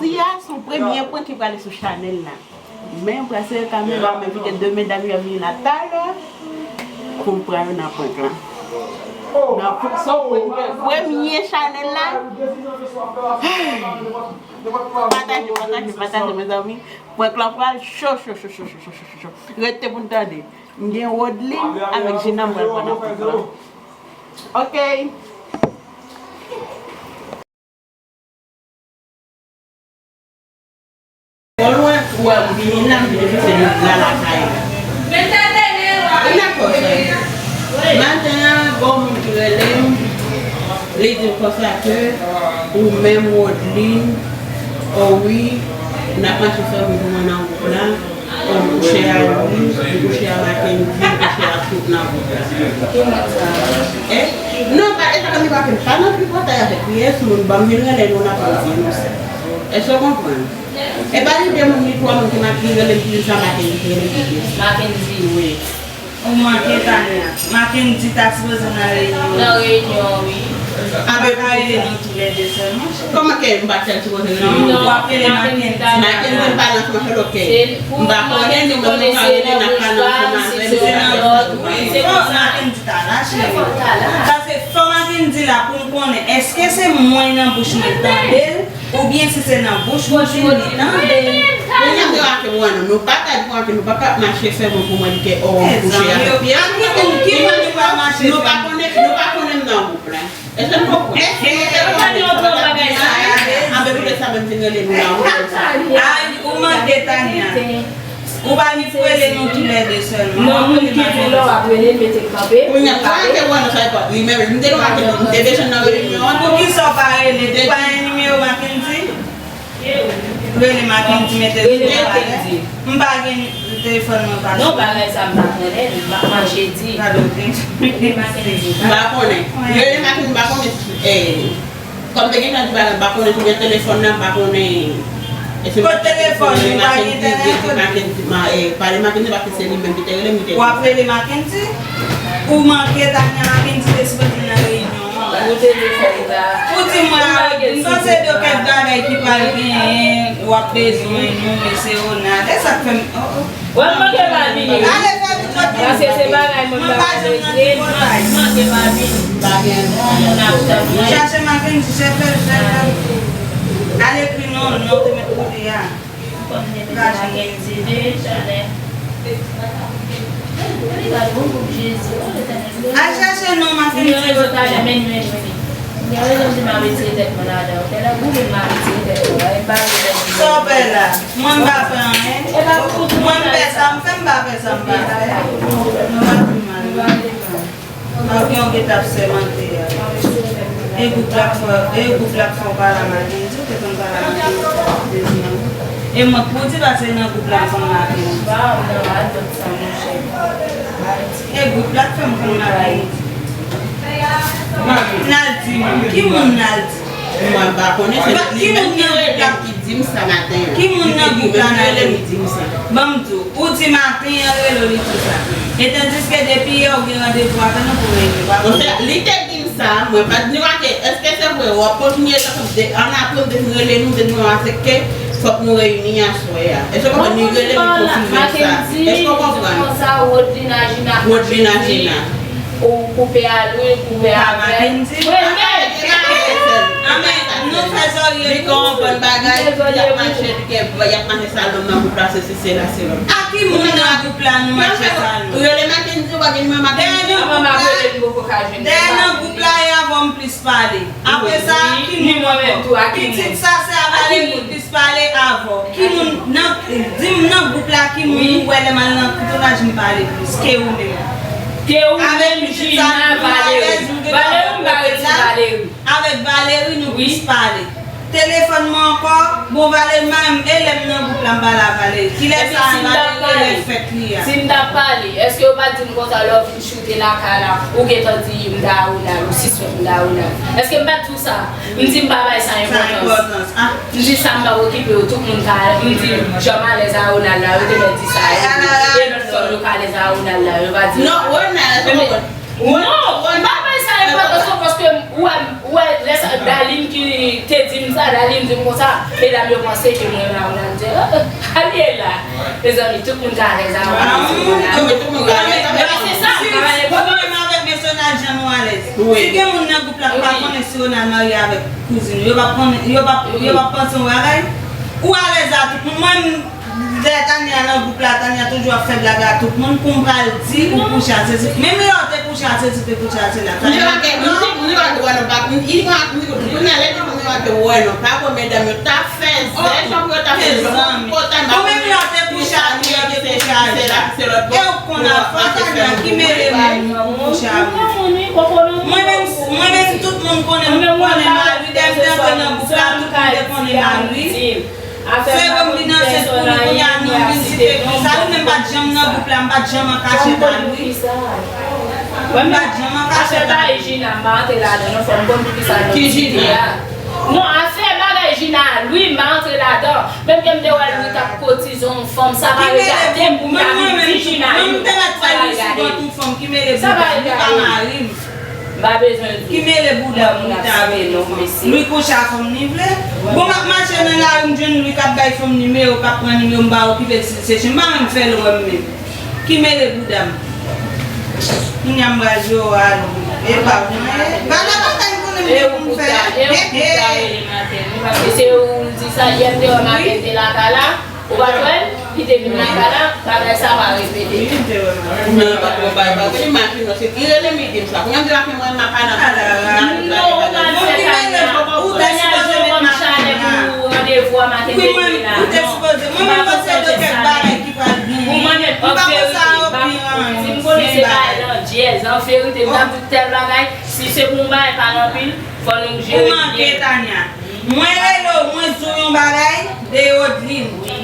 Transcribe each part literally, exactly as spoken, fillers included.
Jodi a, se yon premye prank ki prale sou chanèl la. Men, m pral sere kamera, m envite de medam yo vini la talè pou m pran yo nan prank lan. Nan prank, se yon prank premye chanèl la. Pataje, pataje, pataje, mezanmi. Prank lan pral cho, cho, cho. Rete pou n tande. M gen Rodlin avèk Gina m pral pran nan prank lan. Ok. Bon, lwen, ou wè m vini la, m vin fè la lakay la. Ou nan pòs la. Maten an, gon moun ki rele m, li di m konsa ke ou menm Rodlin, o wi, n ap mache fè moun pou mwen nan gwoup la. Ou kouche a Louis, ou kouche a Mackendy, ou kouche a tout nan gwoup la. Ki moun sa? Eh? Non, pa, e pa nan tripotay avèk pyès moun, ban m vin rele nou nan pran ti nou sa. Èske w konprann? E pa li de moun, li twa moun ki ma-, ki rele m plis sa Mackendy, ki rele m plis. Mackendy, wi. Ou manke Tania. Mackendy ta sipoze nan reyinyon. Nan reyinyon, wi. Apa ka rele nou toulède sèlman? Kòman ke m pa t fè l sipoze rele nou? Non, w ap rele Mackendy. Mackendy m pa nan fè l, ok. M pa konnen nou menm nou ka rele n ap pale ansanm avè l. Se nan bouch, wi. Fò Mackendy ta la, cheri. Paske fò Mackendy la pou m konnen èske se mwen nan bouch mwen tande l. Oubyen si se nan bouch Rodlin li tande. Kounye a m te rake mwen, nou pa ka di kounye a ke nou pa ka mache fè mwen pou mwen di ke, o, m kouche avèk pyès. Ki moun, ki moun nou pa mache fè? Nou pa konnen, nou pa konnen m nan gwoup la. Èske n konprann? Èske nou te konnen sa, anben poutèt sa menm vin rele nou nan gwoup sa. Ay, ou manke Tania. Ou pa ni pou rele nou toulède sèlman. Non, moun ki di lè w ap rele l, mete l kanpe. Kounye a, sa te wè nan sa epòk. Li menm, m te nan, m te bezwen nan reyinyon an. Poukisa w pa rele? Ou pa gen nimewo Mackendy? Rele Mackendy, mete l sou palè. M pa gen telefòn mwen pa. Non, bagay sa m pa konnen, m pa mache di. Gade w te. Rele Mackendy. M pa konnen. Rele Mackendy, m pa konnen. Eh, Kòm te gen tan di bagay, m pa konnen si gen telefòn nan, m pa konnen. Kot telefòn, ou pa gen entènèt, kot? Pale Mackendy, paske se li menm ki te rele m, li te. W ap rele Mackendy? Ou manke Tania, Mackendy te sipoze nan reyinyon an. Ou te di fè li la. Ou di mwen, m panse de kèk bagay ki pral genyen, w ap bezwen nou, mesye Ronald. E sa k fè m, oh, oh. Wè m manke pa vini. Paske se bagay mwen pa regle, m manke pa vini. Pa gen moun ap tann mwen. Chache Mackendy, chèfè, chèfè. Al ekri non, non te met kote a. Kòm te met Mackendy de chanèl. Gade bon gwoup Jezi, o Letènèl. Al chache non Mackendy. Gen rezon talè, men nou vini. Gen rezon di m a retire tèt mwen ladan. Ou genlè goumen m a retire tèt mwen. Bagay m pa retire tèt mwen. Sa w fè la? Mwen m pa fè anyen. Mwen m fè sa m fè, m pa fè sa m pa fè. Nou pa di mal. Ak yon gen t ap sèmante a. E gwoup la k fè, e gwoup la k fè w pale a Mackendy, ou te konn pale a Mackendy, sa te di nan gwoup. E mwen k pou di paske nan gwoup la m konn Mackendy. E gwoup la k fè m konn Mackendy. N al di moun. Ki moun n al di? Mwen pa konnen, se li menm ki rele m ki di m sa maten an. Ki moun nan gwoup la n al di? Ban m di w, ou di maten an rele w li di sa. E tandiske depi yè ou gen randevou avè nou pou reyinyon, pa konnen. Li te di m sa, mwen pa t ni rate. Èske se vre? W ap kontinye tankou de, an apre, m te vin rele nou, m te di nou aksepte, fòk nou reyini aswè a. Èske w konprann? Li rele m, li konfime sa. Èske w konprann? Rodlina Jina. Ou koupe a Lwi, koupe a Mackendy. Mwen menm. Anben, nou fè zòrye. Li konn yon bann bagay, y ap mache, y ap mache salon nan gwoup la, se, se, se la, se lòt. A ki moun nan gwoup la nou mache salon? Rele Mackendy, ou pa gen nimewo Mackendy? Dèyè nan gwoup la, dèyè nan gwoup la, e avè w m plis pale. Apre sa, ki moun ankò? Pitit sa, se avè li m plis pale avè w. Ki moun nan, di m nan gwoup la, ki moun ou wè lè m al nan tounaj m pale plis ke ou menm? Ke ou menm, Jina, Valery. Valery, m pa rele Valery. Avèk Valery, nou plis pale. Telefòn mwen ankò, bon, Valery, m pa menm, e lè m nan gwoup la, m pale a Valery. Kilè sa, Valery, lè fèt li a? Si m t ap pale, èske yo pa t di m konsa lè w vin choute lakay la, ou gentan di m ta Ronald, ou sispèk m ta Ronald? Èske m pa t di w sa? M di m pa bay sa enpòtans. M di sa m p ap okipe yo, tout moun ka, m di jan m alèz a Ronald la, yo te mèt di sa, e lòt fanm yo ka alèz a Ronald la, yo pa di. Non, Ronald, non, m pa bay sa enpòtans, se yon pòs Ou wè, ou wè, lè sa, Darline ki te di m sa, Darline di m konsa, medam yo panse ke mwen renmen Amina. M di, oh, oh, Ariela. Mezanmi, tout moun ka alèz avè Amina. Tout moun ka alèz avè Amina. Se sa, m pa pale pou mwen. Ou menm avèk mesye Ronald jan nou alèz. Si gen moun nan gwoup la k pa konnen si Ronald marye avèk kouzin ou, yo p ap konnen, yo p ap, yo p ap panse yon bagay. Ou alèz a tout moun. Mwen, lè Tania nan gwoup la, Tania toujou ap fè blag a tout moun, pou m pral di ou kouche a sezi. Menm lè w te kouche a sezi, te kouche a sela. Tania, kounye a lè depi mwen te wè non, pa gwo medam yo t ap fè zèch pou yo t ap fè zèch. Ou menm lè w te kouche a li, yo te kouche a li. E ou konn afè Tania ki mele moun pou kouche a moun. Mwen menm, mwen menm tout moun konnen, mwen konnen mari, dèyè m te antre nan gwoup la, tout moun te konnen mari. Sere m li nan sèt pou li kounye a non li site pi sa li menm pa t janm nan gwoup la, m pa t janm an kachèt a li. M pa t janm an kachèt a li. Afè bagay Gina, m pa antre ladan non, fò m konn poukisa nou site a. Non, afè bagay Gina a, Louis, m pa antre ladan. Menm ke m te wè Louis t ap kotize yon fanm, sa pa regade m pou m ta vin di Gina, Louis, sa pa regade m. Sa pa regade m. M pa bezwen di. Ki mele bouda pou li ta vle non, mesye. Li kouche a fanm li vle. Bon, m ap mache nan lari, m jwenn li k ap bay fanm nimewo, k ap pran nimewo, m pa okipe l si l se chen. M pa menm fè l wè m menm. Ki mele bouda m. Kounye a m pral jwe w a Louis. E pa mwen. Gade bagay m konnen m gen pou m fè. E ou pou ta rele maten, wi, paske se ou l di sa, yè m te wè maten te lakay la. Ou pa t wè l? Li te vin lakay la, bagay sa pa repete. Wi, m te wè maten. Non, pa twò bay, pa twò bay, se li rele m, li di m sa. Kounye a m di l ap fè mwen, m ap al nan kay la. Non, ou pa fè Tania. Tania, je kòm chalè pou randevou a maten, m te vin la. Non, ou pa fè Tania. Ou mande m an verite, si m konnen se bagay landjèz, an verite, m t ap di tèl bagay, si se pou yon bagay pa anpil, fò nou jere byen. Ou manke, Tania. Mwen rele w, mwen di w yon bagay de Rodline. Wi.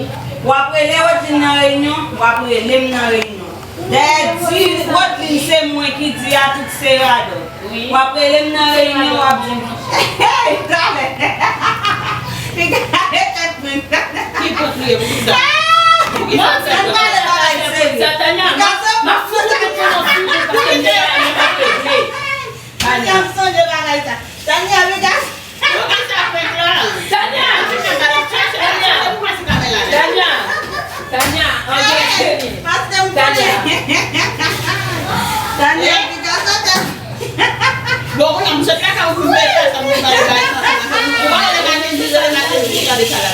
W ap rele Rodline nan reyinyon, w ap rele m nan reyinyon. Dayè, di Rodline se mwen ki di a tout se radòt. Wi. W ap rele m nan reyinyon, w ap di m, hey, talè. Li gade tèt mwen. Ki pou kriye pou kisa? Pou kisa? Ann pale bagay serye. Tania, m ap fout ou pou yon fou paske m te la, li pa te vle. Tania ap sonje bagay sa. Tania, li gade. Tania! Tania! Tania! Tania! Angle fini. Tania! Tania, piga sa tèt. Bon, kounye a, m sot lakay ou pou m peye sa, m pale bagay sa, sa, sa. Ou pa rele Makendy, rele Makendy, gade sa la.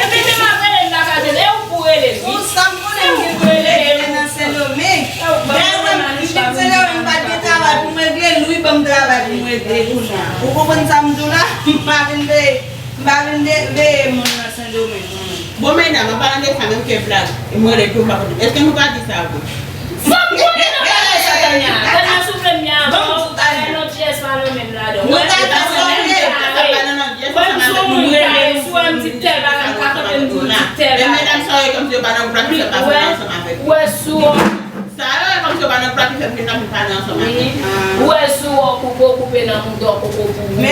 Epi menm ap rele m pa ka jwenn, e ou pou rele l, wi. Pou sa m konnen m gen pou rele nan Sendomeng. Dayè, m vin Sendomeng, m pa t gen travay pou m regle, Louis ban m travay pou m regle kounye a. Ou konprann sa m di w la? M pa vin veye, m pa vin de-, veye moun nan Sendomeng, mwen menm. Bon, medam, an palan de sa, menm ke blag, mwen rele tou, m pa konn. Èske nou ka di sa vre? Sa m konnen nan bagay sa, Tania. Tania, souple m, Tania, bon, bagay nan G S pa nan menm ladan. Mwen ta fè sa vre. Mwen sou moun kare, si w wè m di tèl bagay, m ka kanpe m di w di tèl bagay. Men medam sa yo kòmsi yo pa nan gwoup la ki fè pa vin ansanm avèk ou. Ou wè sou. Sa yo kòmsi yo pa nan gwoup la ki fè m vin la pou m pale ansanm avèk ou. Ou wè sou w koupe, w koupe nan mouda w, koko pou ou. M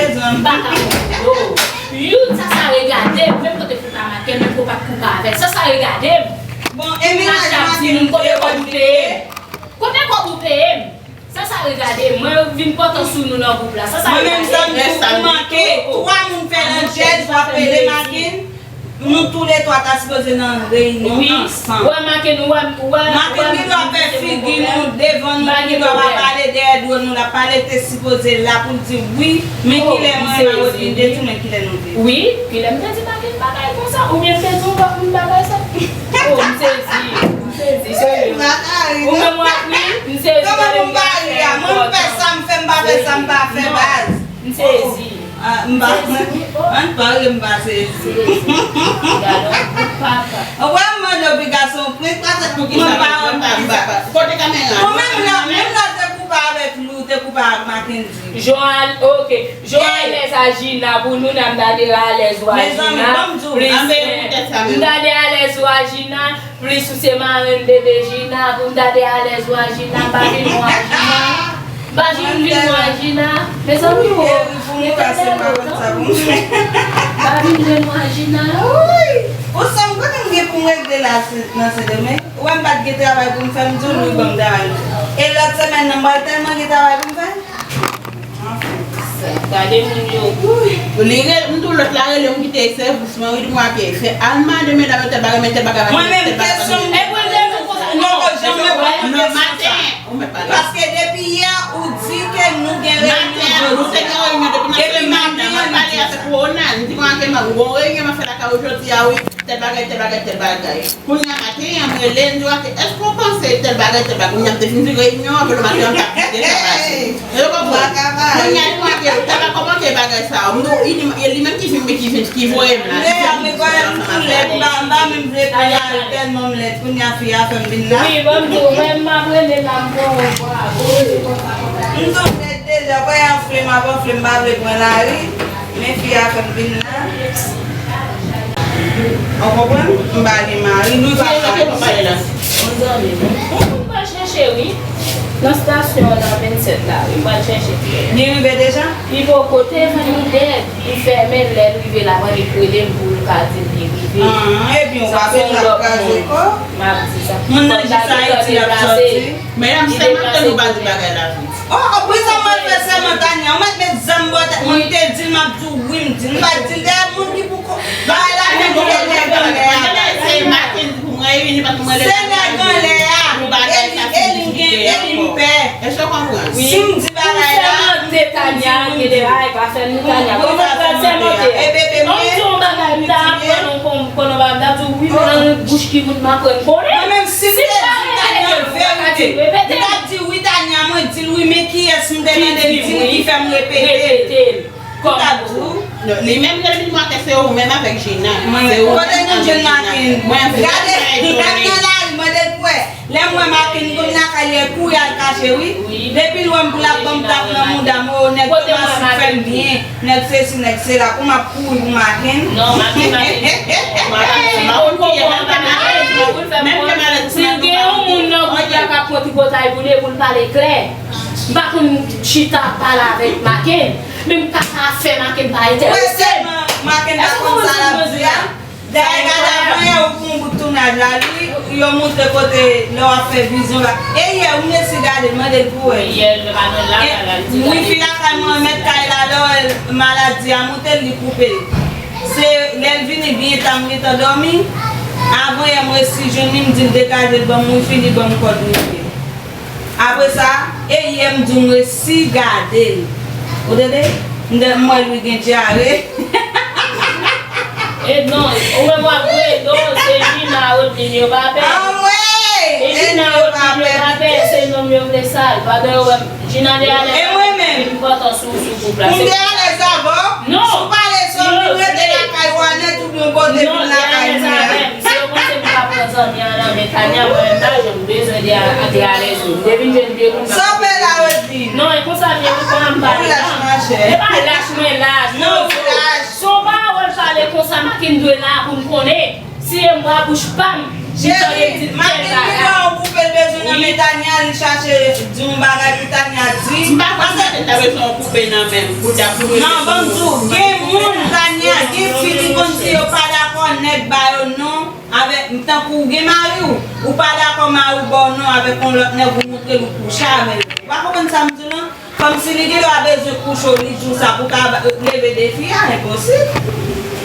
pa ka koupe w. Youn, sa sa regade m, menm kote fout la make, menm ke w pa t koupe avè l. Sa sa regade m. Bon, e mennaj Makendy, kote kòb ou peye m? Kote kòb ou peye m? Sa sa regade m, mwen vin pòtan sou nou nan gwoup la. Sa sa regade m. Mwen menm sa m di w, ou manke twa moun fè landjèz, w ap rele Makendy, nou toulètwa ta sipoze nan reyinyon ansanm. Wi, wè Makendy, wè, wè, Makendy gen dwa fè figi nou devan nou, li gen dwa pa pale dèyè do nou, l ap pale, te sipoze la pou l di wi, men kilè mwen la Rodline te di mwen kilè nou te di. Wi, kilè m te di Makendy bagay konsa, oubyen m te di yon lòt moun bagay sa. Oh, m sezi, m sezi, serye. Ou menm w ap ri, m sezi. Kòman pou m pa ri a? Mwen m fè sa m fè, m pa fè sa m pa fè, baz. M sezi. Ah, m pa, ann pale, m pa sezi. Gade yon papa. Ou wè m mande w pi gason prank, paske mwen pa renmen sa. Kote kamera? Ou menm lè, menm lè w te koupe avèk Lou, w te koupe avèk Makendy. Jan, ok. Jan alèz a Gina pou nou, nan m ta de alèz ou a Gina. Mezanmi, ban m di w. Plis, m ta de alèz ou a Gina. Plis ou se marenn bebe Gina, pou m ta de alèz ou a Gina, m pa vin ou a Gina. M pa vin vin ou a Gina. Mezanmi, ou, ou te fè lontan. M pa vin vin ou a Gina. Ou sanm kote m gen pou m regle la nan Sendomeng. Ou wè m pa t gen travay pou m fè, m di w Lou ban m travay. E lòt semèn nan, m pral tèlman gen travay pou m fè. Anfen. Gade moun yo. Li rele, m tou lòt la rele m kite sèvis mwen, wi, li mwen ake fè al mande medam yo tèl bagay, men tèl bagay, tèl bagay. Mwen menm kesyon m te poze nou konsa. Non, non, maten. Paske depi yè ou di ke nou gen reyinyon jodi a. Depi maten an nou di. Pale avèk Ronald, m di konsa ke m gon reyinyon m ap fè lakay ou jodi a, wi. Tèl bagay, tèl bagay, tèl bagay. Kounye a maten an, mwen rele, m di, "Wake, èske w panse tèl bagay, tèl bagay?" Kounye a m te fin di reyinyon an, volo maten an, m t ap kite sa pase. Yo konprann? Kounye a li, "Wake, tèl bagay, kòman ke bagay sa a?" M di, "Li, li menm ki fin, ki fin, ki voye m la." Lè a, mwen kwè m tou lèd, m pa, m pa menm vle pale avèl tèlman m lèd. Kounye a, fi a fè m vin la. Wi, bon, m di w, mwen, m ap rele la, m bon, bon, bon, bon, bon, bon. M tou lèd deja, kwè y anfle m ap anfle, m pa vle pran lari. Men fi a fè m vin la. Ou konprann? M pa gen mari, nou pa pale. Yon zanmi nou. Ou konn pral chèche, wi. Nan stasyon nan vennsèt la, wi, pral chèche. Li rive deja? Li poko, te vin li dèd. Li fèmen, lè l rive la, mwen li rele m pou l ka di l li rive. Ah, ebyen, ou pa bezwen ap kraze kò. M ap di sa. Moun nan jis Ayiti l ap sòti. Medam, sèlman ke nou pa di bagay la vit. Oh, oh, prezan mwen fè sèman Tania, ou mèt met zam bò tèt mwen, m te di l, m ap di w wi, m di l, m pa di l dèyè moun ki pou ko-, bagay la vin pou kote nèg anlè a. Se Mackendy pou mwen, wi, li pa pou mwen. Se nèg anlè a, e li, e li m gen, e li m pè. Èske w konprann? Si m di bagay la, m di Tania, gen de bagay pa fè nou Tania. Kòman pral sèmante a? E bebe m ye. An di yon bagay, m ta aprann yon kon, konnen bagay, m ta di w wi, men nan bouch ki moun m aprann konnen. Mwen menm, si m te di Tania verite, m t ap di wi, Tania, mwen di l wi, men kiyès m te tande l di l ki fè m repete l? M t ap di w. Non, li menm, li di mwen ke se ou menm avèk Gina. Se ou menm avèk Gina. Kote nou jwenn Mackendy? Gade, gade nan lari, mande l pou wè. Lè m wè Mackendy konn lakay li, kouri al kache, wi. Depi l wè m pou l ap ban m tap nan mouda m, o, nèg Thomas ou fè m byen, nèg sesi, nèg sela, pou m ap kouri pou Mackendy. Non, Mackendy, Mackendy. Si gen yon moun nan gwoup la k ap pran tripotay pou li, pou l pale klè. M pa konn chita ap pale avèk Mackendy, men m pa ka fè Mackendy pa enterese m. Mackendy pa konn sa l ap di a. Dayè, gade avan yè ou pou yon bout tounaj la, li, yo montre kote lè w ap fè vizyon la. E yè, ou resi gade l, mande l pou wè. Wi, fi lakay mwen, mèt kay la, lè w wè maladi a monte l, li koupe l. Se lè l vini byen ta, m gentan dòmi. Avan yè, m resi jwenn li, m di l degaje l ban m wifi, li ban m kòd wifi. Apre sa, e yè m di w m resi gade l. Ou tande? M wè Louis gen dyare. E non, ou wè w ap rele, non, se Gina Rodlin yo pa pè. Anmwey! E Gina Rodlin yo pa pè, se nonm yo vle sal. Pandan yo wè m, Gina de alèz. E mwen menm? Enpòtan sou, sou gwoup la. Pou m de alèz avè w? Non. Si w pale sou m, vin rete lakay ou a nèt oubyen w pote vin lakay mwen an. Si yo panse m pa pran zanmi an nan men Tania, mwen menm pa janm bezwen de a-, de alèz ou. M te vin jwenn de moun k ap. Sa w fè la, Rodlin? Non, e konsa m ye, wi, kòman m pale la? Ou lach, machè. E pa lach, mwen lach. Non, ou lach. Se yon pawòl pale konsa, Mackendy dwe la pou m konnen. Si e m bwa bouch pa m, m tande di tèl bagay. Cheri, Mackendy gen dwa yon koupe l bezwen nan men Tania, li chache di yon bagay pou Tania di. M pa panse ke l ta bezwen yon koupe nan men m pou l ta pwouve. Non, ban m di w, gen moun, Tania, gen fi ki konn di yo pa dakò nèg ba yo non. Avèk, tankou w gen mari w, ou pa dakò mari w ba w non avèk yon lòt nèg, ou montre l ou kouche avè l. Ou pa konprann sa m di w lan? Kòmsi li gen dwa bezwen kouche w, li di w sa pou ka ba, leve defi a, enposib.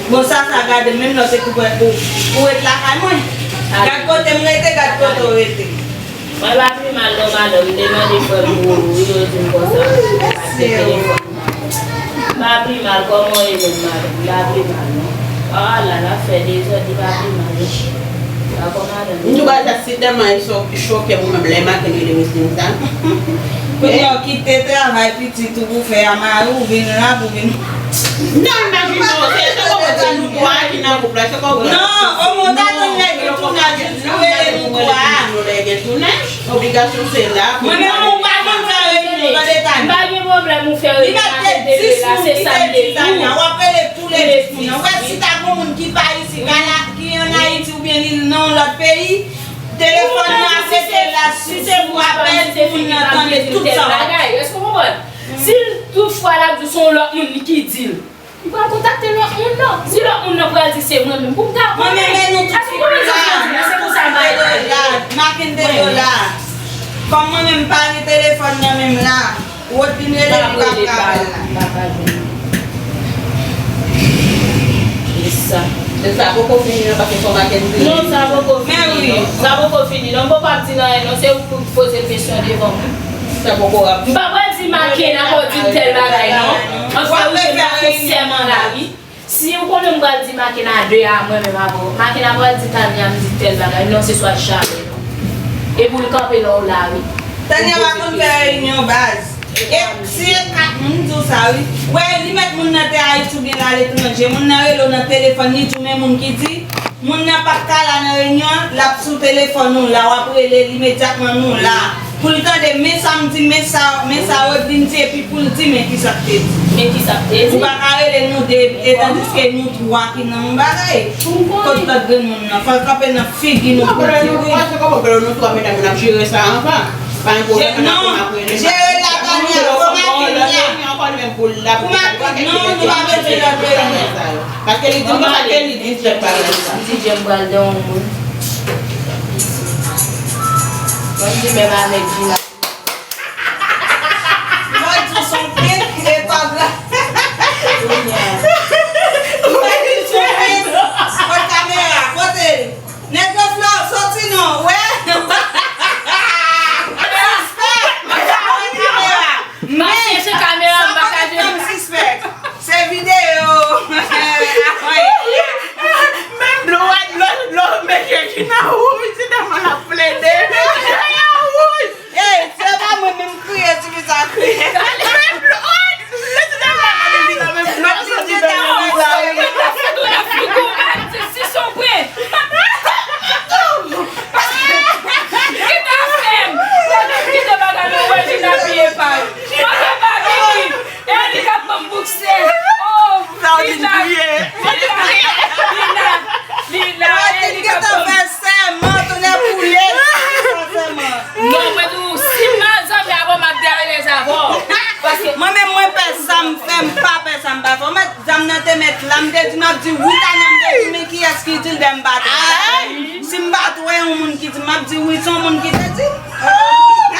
Bon, sa, sa gade, menm lè w se pou, pou, pou ret lakay mwen. Gad kote m rete, gad kote w rete. Mwen pa pi mal non madanm, m te mande frè m pou ou, wi, yo di m konsa. Pase telefòn. M pa pi mal, kòman w ye menm madanm? M pa pi mal non. Ah la, l ap fè dezòd, li pa pi mal non. Pa kòman madanm. M di w bagay sa, si tèlman e cho-, choke m ou menm lè maten rele Wistin sa. Kounye a w kite travay pitit ou pou fè a, mari w vin la pou vin. Non, imajine w, se, se konprann sa nou twa ki nan gwoup la, se konprann. Non, o mwen ta konn lè gen tounaj, nou rele nou twa. Nou lè gen tounaj, obligasyon se la. Mwen menm ou pa konn fè reyinyon, tande Tania. M pa gen pwoblèm ou fè reyinyon avèk de la, se sa m te di w. W ap rele tou le dis moun nan. Ou wè si ta gon moun ki pa isi, ki an Ayiti oubyen li nan yon lòt peyi, telefòn nan ap rete la sou apèl pou moun nan tande tout sa w ap di. Èske w konprann? Si l tout fwa l ap di w se yon lòt moun ki di l, li pral kontakte lòt moun nan. Si lòt moun nan pral di se mwen menm, pou m ta konnen. Mwen menm, men nou tout ki la, nou tout ki la, Mackendy yo la. Kòm mwen menm m pa gen telefòn nan men m la. Rodline rele li pa ka wè l la. E sa. E sa poko fini non, paske fò Mackendy. Non, sa poko fini non. Sa poko fini non. M poko ap di l anyen non. Se ou k pou poze l kesyon devan mwen. Sa poko ap. M pa pral di Mackendy pou di m tèl bagay non. An fè wi, m ap fè sèman la wi. Si ou konnen m pral di Makena de a mwen menm avè w, Makena pral di Tania m di tèl bagay, non se swa jamè non. E pou l kanpe lè w la wi. Tania pa konn fè reyinyon baz. E si e kat moun di w sa wi. Wè li mèt moun nan te Ayiti oubyen l aletranje, moun nan rele w nan telefòn li di w men moun ki di, moun nan p ap ka la nan reyinyon an, l ap sou telefòn ou la, w ap rele l imedyatman nou la. Pou l tande, men sa m di, men sa, men sa Rodline di, epi pou l di, men kisa k te di. Men kisa k te di. Ou pa ka rele nou de, e tandiske nou twa ki nan yon bagay. Kot lòt grenn moun nan? Fò l kanpe nan figi nou pou l di wi. Mwen se kòman ke nou twa medam yo n ap jere sa anvan. Pa gen pwoblèm, n ap konn ap rele. Jere la Tania, pou Makendy a. Pou Makendy, non, nou pa bezwen lòt reyinyon. Paske li di m konsa ke li di, se pa vre sa. Ti Jem pral dan yon moun. Mwen di menm avèk Gina. Mwen di w se yon pit e pa blan. Mwen di w se yon pit. Kot kamera? Kote l? Nèg yo flò, soti non, wè. Sispèk. Kot kamera? M ap chèche kamera, m pa ka jwenn. Sispèk. Se videyo. Menm dlo a, dlo, dlo, mesye Gina wouj, ti dam nan ap plede. Mesye Gina wouj. Ey, se pa mwen menm kriye, ti fi sa kriye. Menm dlo, oh, mesye dam nan, menm dlo, menm dlo, soti nan Gina fè tou nan figi w, si son pwen. Gina fè m. Gina bagay mwen wè Gina piye pay. Mwen fè pa vini. E li k ap ban m boukse. Oh, Lina, Lina, Lina, Lina, e li k ap ban m. Fè sèman, tounen pou li. Fè sèman. Non, mwen di w, si m pa zanmi avè w, m ap dèyè lèz avè w. Paske mwen menm, mwen pè sa m fè, m pa pè sa m pa fè. Ou mèt zam nan te mèt la, m te di, m ap di, wi, Tania, m te di, men kiyès ki di l dè m pa t wè? Si m pa t wè yon moun ki di, m ap di, wi, se yon moun ki te di.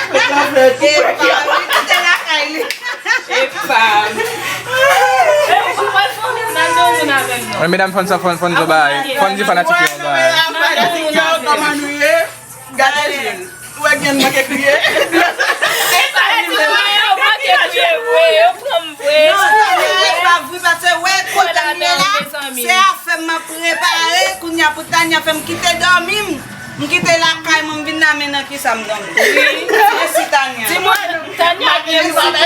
Epa, wi, kite lakay li. Epa. E, ou pral fè yon moun nan yon moun avè m, non. Wi, medam, fòn sa, fòn, fòn zo bagay. Fòn di fanatik yo bagay. Fanatik yo, kòman nou ye? Gade je l. Ou wè gen manke kriye. E pa di mwen yo manke kriye vre, yo pran m vre. Non, Tania, e pa vre, paske wè kote m ye la, se afè m ap prepare, kounye a pou Tania fè m kite dòmi m. M kite lakay mwen, m vin la, men nan kisa m dòmi. Mèsi, Tania. Di mwen, Tania byen pale.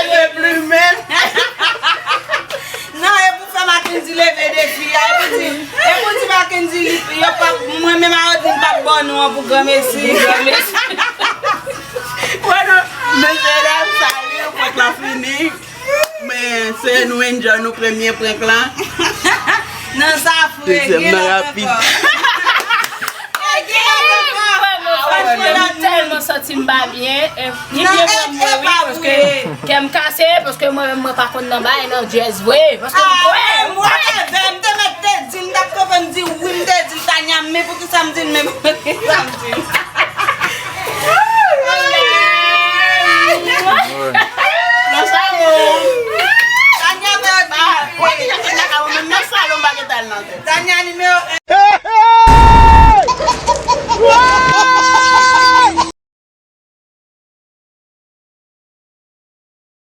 Non, e pou fè Mackendy leve defi a, e pou di, e pou di Mackendy, li, yo p ap, mwen menm a Rodline p ap bò nou an pou granmesi. Pou granmesi. Wè non, mesye dam, sa li, prank lan fini. Men se nou enjoy nou premye prank lan. Nan sa fre, dezyèm nan rapid. Mwen tèlman santi m pa byen. Li byen pran mwen wi, paske kè m kase, paske mwen menm mwen pa konn nan bagay nan jazz vre. Paske m kwè. Mwen, m te mèt te di, m t ap kanpe, m di wi, m te di Tania, men poukisa m di l, men poukisa m di l?